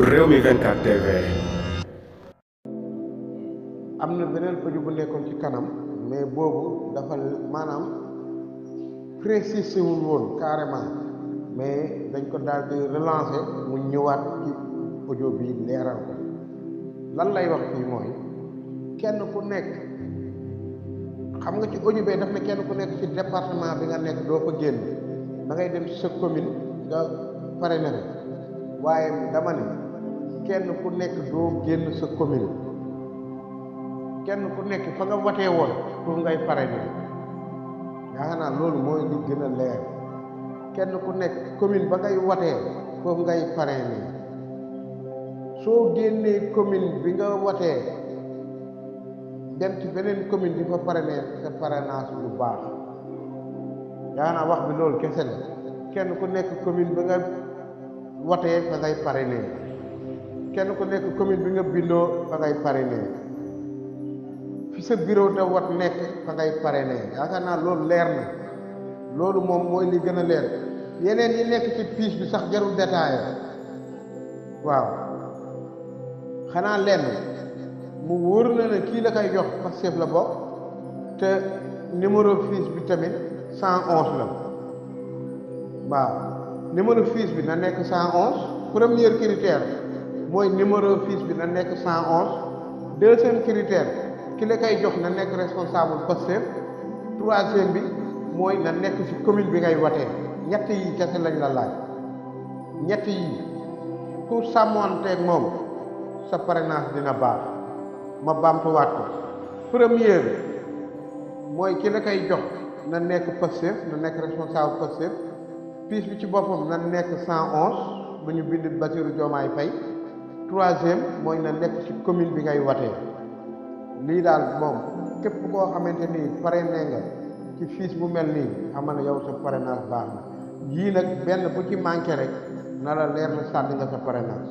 Rewmi 24 TV. am na beneen audio bu nekkoon ci kanam mais boobu dafa maanaam précisé wul woon carrément mais dañ ko daal di relancer mu ñëwaat ci audio bi leeral ko lan lay wax fii mooy kenn ku nekk xam nga ci audio bee daf ne kenn ku nekk ci département bi nga nekk doo fa génn da ngay dem ci sa commune nga pare na fi waaye dama ne kenn ku nekk doo génn sa commune kenn ku nekk fa nga watee woon pour ngay pare na yaakaar naa loolu mooy li gën a leer kenn ku nekk commune ba ngay watee foofu ngay pare na soo génnee commune bi nga watee dem ci beneen commune di fa parrainé sa parrainage bu baax yaa naa wax bi loolu kese la kenn ku nekk commune bi nga watee fa ngay parrainé kenn ku nekk commune bi nga bindoo fa ngay parrainé fi sa bureau de vote nekk fa ngay parrainé yaakaar naa loolu leer na loolu moom mooy li gën a leer yeneen yi nekk ci fiche bi sax jarul détaillé waaw xanaa lenn mu wóor na ne kii la koy jox Pastef la bokk te numéro fiche bi tamit 111 la waaw numéro fiche bi na nekk 111 premier critère mooy numéro fiche bi na nekk 111 deuxième critère ki la koy jox na nekk responsable Pastef troisième bi mooy na nekk ci commune bi ngay watee ñett yi kese lañ la laaj ñett yi ku sàmmoonteeg moom sa parrainage dina baax ma baamtuwaat ko première mooy ki la koy jox na nekk Pastef na nekk responsable Pastef fiche bi ci boppam na nekk 111 bu ñu bind Bassirou Diomaye Faye troisième mooy na nekk ci commune bi ngay watee lii daal moom képp koo xamante ni parrainé nga ci fiche bu mel nii xam na yow sa parrainage baax na yii nag benn bu ci manqué rek na la leer na sànni nga sa parrainage